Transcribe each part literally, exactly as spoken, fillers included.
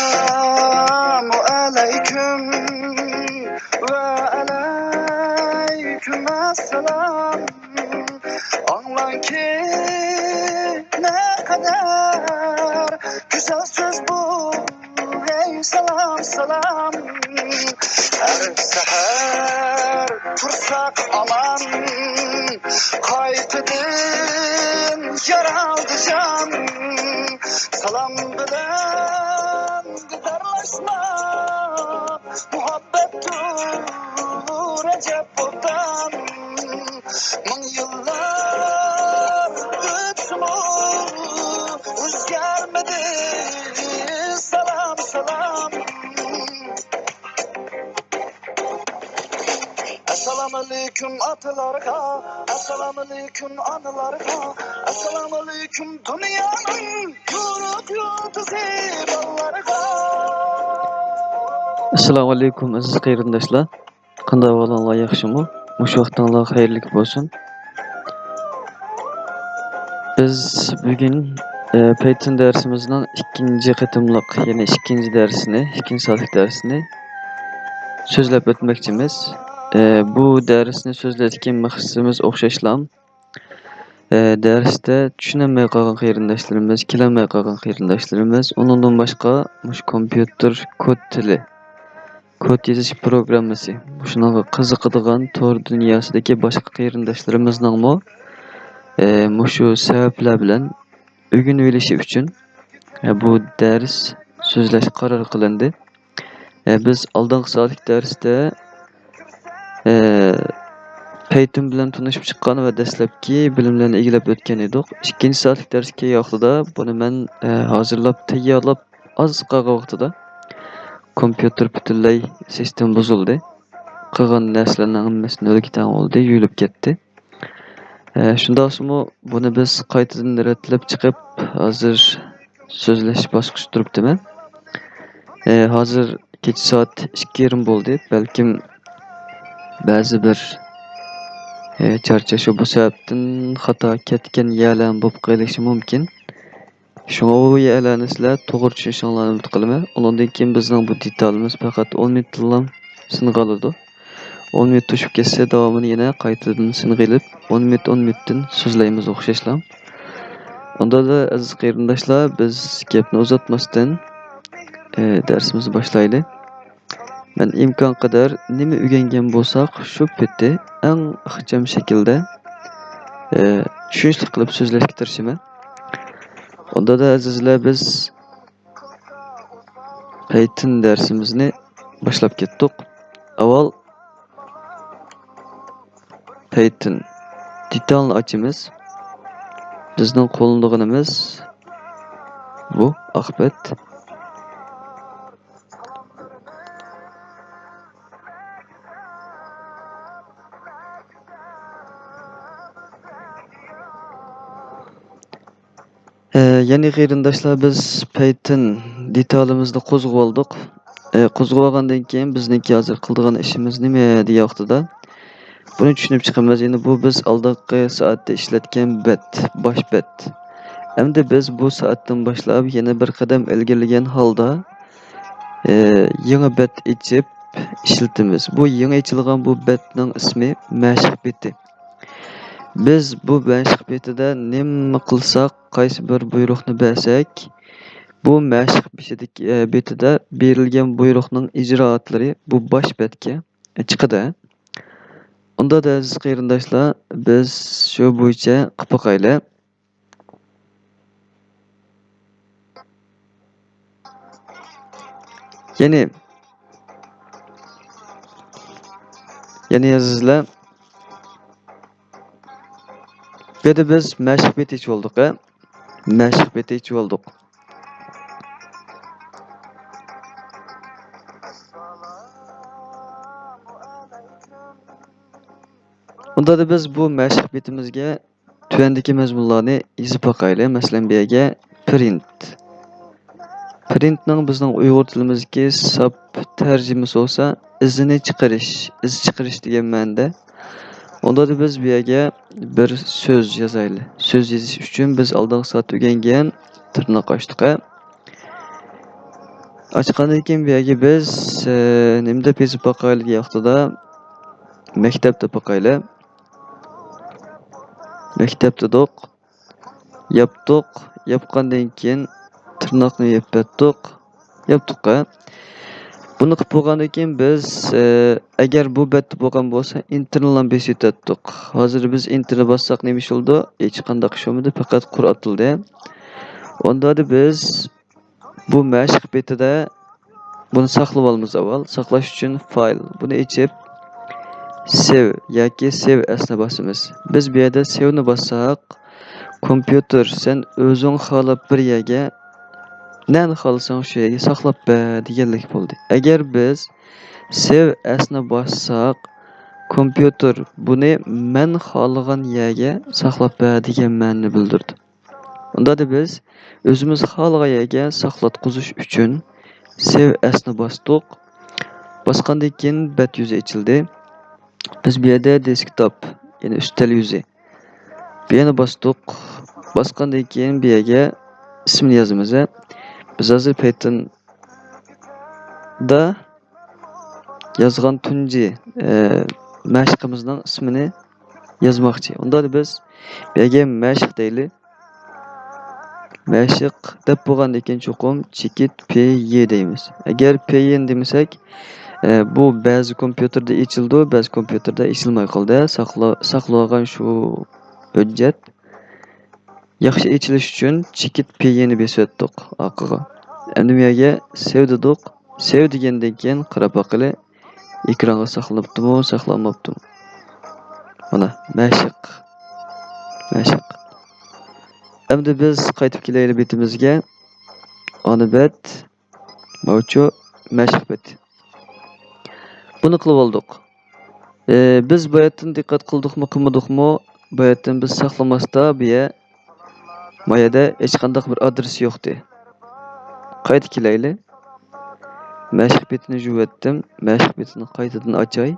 ئەسسالامۇ ئەلەيكۇم ۋە ئەلەيكۇم ئەسسالام. ئاڭلاڭكى، نەقەدەر گۈزەل سۆز بۇ، ھەي سالام، سالام. ھەر سەھەر تۇرساق ئامان، قايتىدىن يارالدى جان. سالام بىلەن دىدارلاشما، مۇھەببەتتۇر ئەجەب بوھتان. مىڭ يىللار ئۆتسىمۇ ئۆزگەرمىدى. سالام، سالام. ئەسسالامۇئەلەيكۇم ئاتىلارغا، ئەسسالامۇئەلەيكۇم ئانىلارغا، ئەسسالامۇئەلەيكۇم دۇنيانىڭ يورۇق يۇلتۇزى بالىلارغا. ئەسسالامۇئەلەيكۇم ئەزىز قېرىنداشلار. قانداق ئەھۋالىڭلار، ياخشىمۇ؟ مۇشۇ ۋاقتىڭلار خەيرلىك بولسۇن. بىز بۈگۈن، ئە، پەيتۇن دەرسىمىزنىڭ ئىككىنچى قېتىملىق، يەنى ئىككىنچى دەرسىنى، ئىككىنچى سائەتلىك دەرسىنى سۆزلەپ ئۆتمەكچىمىز. ئە، بۇ دەرسنى سۆزلەشتىكى مەقسىتىمىز ئوخشاشلا، ئە، دەرستە چۈشىنەلمەي قالغان قېرىنداشلىرىمىز، كېلەلمەي قالغان قېرىنداشلىرىمىز، ئۇنىڭدىن باشقا مۇشۇ كومپيۇتېر كود تىلى، كود يېزىش پروگراممىسى، مۇشۇنىڭغا قىزىقىدىغان تور دۇنياسىدىكى باشقا قېرىنداشلىرىمىزنىڭمۇ، ئە، مۇشۇ سەۋەبلەر بىلەن ئۆگىنىۋېلىشى ئۈچۈن، ئە، بۇ دەرس سۆزلەش قارار قىلىندى. ئە، بىز ئالدىنقى سائەتلىك دەرستە، ئە، پەيتۇن بىلەن تونۇشۇپ چىققان ۋە دەسلەپكى بىلىملەرنى ئىگىلەپ ئۆتكەن ئىدۇق. ئىككىنچى سائەتلىك دەرسكە كەلگەن ۋاقتىدا بۇنى مەن، ئە، ھازىرلاپ تەييارلاپ ئاز قالغان ۋاقتىدا كومپيۇتېر پۈتۈنلەي سىستېما بۇزۇلدى. قىلغان نەرسىلەرنىڭ ھەممىسى نۆلگە تەڭ بولدى، يۇيۇلۇپ كەتتى. ئە، شۇنداقسىمۇ بۇنى بىز قايتىدىن رەتلەپ چىقىپ، ھازىر سۆزلەش باسقۇچىدا تۇرۇپتىمەن. ئە، ھازىر كېچە سائەت ئىككى يېرىم بولدى. بەلكىم بەزى بىر، ئە، چارچاش ۋە بۇ سەۋەبتىن خاتا كەتكەن يەرلەرمۇ بولۇپ قېلىشى مۇمكىن. شۇڭا بۇ يەرلەرنى سىلەر توغرا چۈشىنىشىڭلارنى ئۈمىد قىلىمەن. ئۇنىڭدىن كېيىن بىزنىڭ بۇ دېتالىمىز پەقەت ئون مىنۇتتىنلا سىنغالىدۇ. ئون مىنۇت توشۇپ كەتسە، داۋامىنى يەنە قايتىدىن سىنغىلىپ، ئون مىنۇت، ئون مىنۇتتىن سۆزلەيمىز ئوخشاشلا. ئۇنداقتا ئەزىز قېرىنداشلار، بىز گەپنى ئۇزارتماستىن، ئى، دەرسىمىزنى باشلايلى. مەن ئىمكانقەدەر نېمە ئۆگەنگەن بولساق، شۇ پېتى ئەڭ ئىخچام شەكىلدە، ئى، چۈشىنىشلىك قىلىپ سۆزلەشكە تىرىشىمەن. ئۇنداقتا ئەزىزلەر، بىز پەيتۇن دەرسىمىزنى باشلاپ كەتتۇق. ئاۋۋال پەيتۇن دېتالنى ئاچىمىز. بىزنىڭ قوللىنىدىغىنىمىز بۇ ئاق بەت. ئە، يەنى قېرىنداشلار، بىز پەيتۇن دېتالىمىزنى قوزغىۋالدۇق. ئە، قوزغىۋالغاندىن كېيىن بىزنىڭكى ھازىر قىلىدىغان ئىشىمىز نېمە دېگەن ۋاقتىدا، بۇنى چۈشىنىپ چىقىمىز. يەنى بۇ بىز ئالدىنقى سائەتتە ئىشلەتكەن بەت، باش بەت. ئەمدى بىز بۇ سائەتتىن باشلاپ يەنە بىر قەدەم ئىلگىرىلىگەن ھالدا، ئە، يېڭى بەت ئېچىپ ئىشلىتىمىز. بۇ يېڭى ئېچىلغان بۇ بەتنىڭ ئىسمى مەشىق بېتى. بىز بۇ مەشىق بېتىدە نېمە قىلساق، قايسى بىر بۇيرۇقنى بەرسەك، بۇ مەشىق بېتىدىكى، ئە، بېتىدە بېرىلگەن بۇيرۇقنىڭ ئىجرائاتلىرى بۇ باش بەتكە چىقىدۇ. ئۇنداقتا ئەزىز قېرىنداشلار، بىز شۇ بويىچە قىلىپ باقايلى. يەنى، يەنى ئەزىزلەر، بۇ يەردە بىز مەشىق بېتى ئېچىۋالدۇق، ھە؟ مەشىق بېتى ئېچىۋالدۇق. ئۇنداقتا بىز بۇ مەشىق بېتىمىزگە تۆۋەندىكى مەزمۇنلارنى يېزىپ باقايلى. مەسىلەن، بۇ يەرگە پرىنت. پرىنتنىڭ بىزنىڭ ئۇيغۇر تىلىمىزدىكى ساپ تەرجىمىسى بولسا ئىزىنى چىقىرىش، ئىز چىقىرىش دېگەن مەنىدە. ئۇندا بىز بۇ يەرگە بىر سۆز يازايلى. سۆز يېزىش ئۈچۈن بىز ئالدىنقى سائەت ئۆگەنگەن تىرناق ئاچتۇق. ئاچقاندىن كېيىن بۇ يەرگە بىز، ئە، نېمە دەپ يېزىپ باقايلى دېگەن ۋاقتىدا، مەكتەپ دەپ باقايلى. مەكتەپ دېدۇق. ياپتۇق. ياپقاندىن كېيىن تىرناقنى يېپىۋەتتۇق. ياپتۇق. بۇنى قىلىپ بولغاندىن كېيىن بىز، ئە، ئەگەر بۇ بەتتە بولغان بولسا، ئېنتېرنىلا بېسىۋېتەتتۇق. ھازىر بىز ئېنتېرنى باسساق نېمە ئىش بولىدۇ؟ ھېچقانداق ئىش بولمىدى، پەقەت قۇر ئاتىلدى. ئۇندا بىز بۇ مەشىق بېتىدە بۇنى ساقلىۋالىمىز ئاۋۋال. ساقلاش ئۈچۈن فايل. بۇنى ئېچىپ، سېۋ ياكى سېۋ ئەسنى باسىمىز. بىز بۇ يەردە سېۋنى باسساق، كومپيۇتېر، سەن ئۆزۈڭ خالاپ بىر يەرگە، نەنى خالىساڭ شۇ يەرگە ساقلاپ بەر دېگەنلىك بولدى. ئەگەر بىز سېۋ ئەسنى باسساق، كومپيۇتېر بۇنى مەن خالىغان يەرگە ساقلاپ بەر دېگەن مەنىنى بىلدۈرىدۇ. ئۇندا بىز ئۆزىمىز خالىغان يەرگە ساقلاتقۇزۇش ئۈچۈن سېۋ ئەسنى باستۇق. باسقاندىن كېيىن بەت يۈزى ئېچىلدى. بىز بۇ يەردە دېسكتوپ، يەنى ئۈستەل يۈزى. بۇ يەرنى باستۇق. باسقاندىن كېيىن بۇ يەرگە ئىسمىنى يازىمىز. بىز ھازىر پەيتىندا يازغان تۇنجى، ئە، مەشىقىمىزنىڭ ئىسمىنى يازماقچى. ئۇندا بىز بۇ يەرگە مەشىق دەيلى. مەشىق دەپ بولغاندىن كېيىن چوقۇم چېكىت پي يې دەيمىز. ئەگەر پي يې نى دېمىسەك، ئە، بۇ بەزى كومپيۇتېردا ئېچىلىدۇ، بەزى كومپيۇتېردا ئېچىلماي قالدى. ساقلا-، ساقلىۋالغان شۇ ھۆججەت ياخشى ئېچىلىش ئۈچۈن چېكىت پي يې نى بېسىۋەتتۇق ئارقىغا. ئەمدى بۇ يەرگە سېۋ دېدۇق. سېۋ دېگەندىن كېيىن قاراپ باقىلى، ئېكرانغا ساقلىنىپتۇمۇ، ساقلانماپتۇمۇ؟ مانا، مەشىق. مەشىق. ئەمدى بىز قايتىپ كېلەيلى بېتىمىزگە. ئانا بەت، ماۋۇچۇ مەشىق بېتى. بۇنى قىلىۋالدۇق. ئى، بىز باياتتىن دىققەت قىلدۇقمۇ، قىلمىدۇقمۇ، باياتتىن بىز ساقلىماستا بۇ يەر، ما يەردە ھېچقانداق بىر ئادرېس يوقتى. قايتا كېلەيلى. مەشىق بېتىنى يۇۋەتتىم. مەشىق بېتىنى قايتىدىن ئاچاي.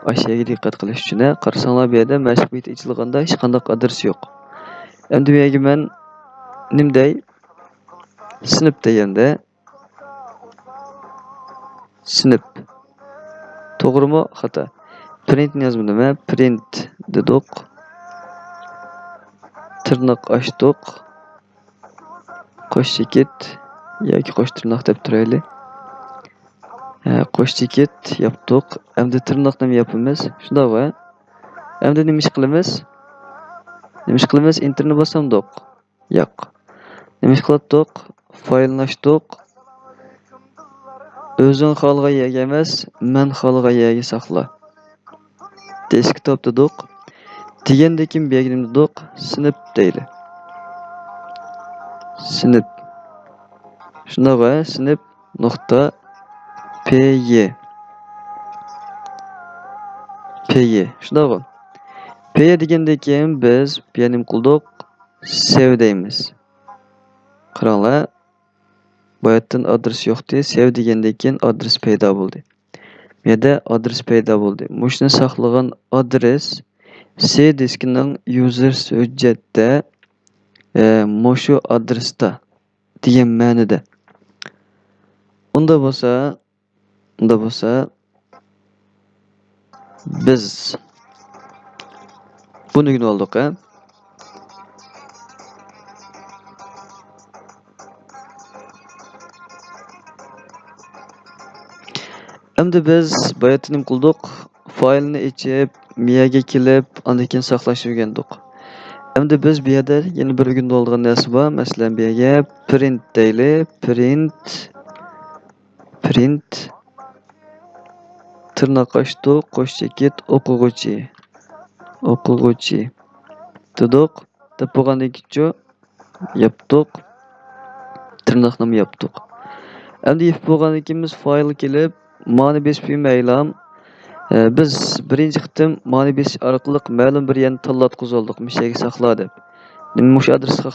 ئاشۇ يەرگە دىققەت قىلىش ئۈچۈن. قارىساڭلار، بۇ يەردە مەشىق بېتى ئېچىلغاندا ھېچقانداق ئادرېس يوق. ئەمدى بۇ يەرگە مەن نېمە دەي؟ سىنىپ دېگەندە، سىنىپ. توغرىمۇ؟ خاتا. پرىنتنى يازمىدىم ھە. پرىنت دېدۇق. تىرناق ئاچتۇق. قوش چېكىت ياكى قوش تىرناق دەپ تۇرايلى. ھە، قوش چېكىت ياپتۇق. ئەمدى تىرناقنىمۇ ياپىمىز. شۇنداققۇ ھە؟ ئەمدى نېمە ئىش قىلىمىز؟ نېمە ئىش قىلىمىز؟ ئېنتېرنى باسامدۇق؟ ياق. نېمە ئىش قىلاتتۇق؟ فايلنى ئاچتۇق. ئۆزۈڭ خالىغان يەرگە ئەمەس، مەن خالىغان يەرگە ساقلا. دېسكتوپ دېدۇق. دېگەندىن كېيىن بۇ يەرگە نېمە دېدۇق؟ سىنىپ دەيلى. سىنىپ. شۇنداققۇ ھە؟ سىنىپ نۇقتا پي يې. پي يې. شۇنداققۇ؟ پي يې دېگەندىن كېيىن بىز بۇ يەرنى نېمە قىلدۇق؟ سېۋ دەيمىز. قاراڭلار، باياتتىن ئادرېس يوقتى، سېۋ دېگەندىن كېيىن ئادرېس پەيدا بولدى. بۇ يەردە ئادرېس پەيدا بولدى. مۇشۇنى ساقلىغان ئادرېس سى دىسكىنىڭ يۇزېرس ھۆججەتتە، ئە، مۇشۇ ئادرېستا دېگەن مەنىدە. ئۇنداق بولسا، ئۇنداق بولسا، بىز بۇنى ئۆگىنىۋالدۇق، ھە؟ ئەمدى بىز باياتتا نېمە قىلدۇق؟ فايلنى ئېچىپ، مىيەگە كېلىپ، ئاندىن كېيىن ساقلاشنى ئۆگەندۇق. ئەمدى بىز بۇ يەردە يەنە بىر ئۆگىنىۋالىدىغان نەرسە بار. مەسىلەن، بۇ يەرگە پرىنت دەيلى. پرىنت، پرىنت، تىرناق ئاچتۇق، قوش چېكىت، ئوقۇغۇچى. ئوقۇغۇچى دېدۇق. دەپ بولغاندىن كېيىنچۇ؟ ياپتۇق. تىرناقنىمۇ ياپتۇق. ئەمدى يېپىپ بولغاندىن كېيىن بىز فايلغا كېلىپ، مانى بېسىپ يۈرمەيلام. ئە، بىز بىرىنچى قېتىم مانى بېسىش ئارقىلىق مەلۇم بىر يەرنى تاللاتقۇزۇۋالدۇق، مۇشۇ يەرگە ساقلا دەپ. نېمە مۇشۇ ئادرېسقا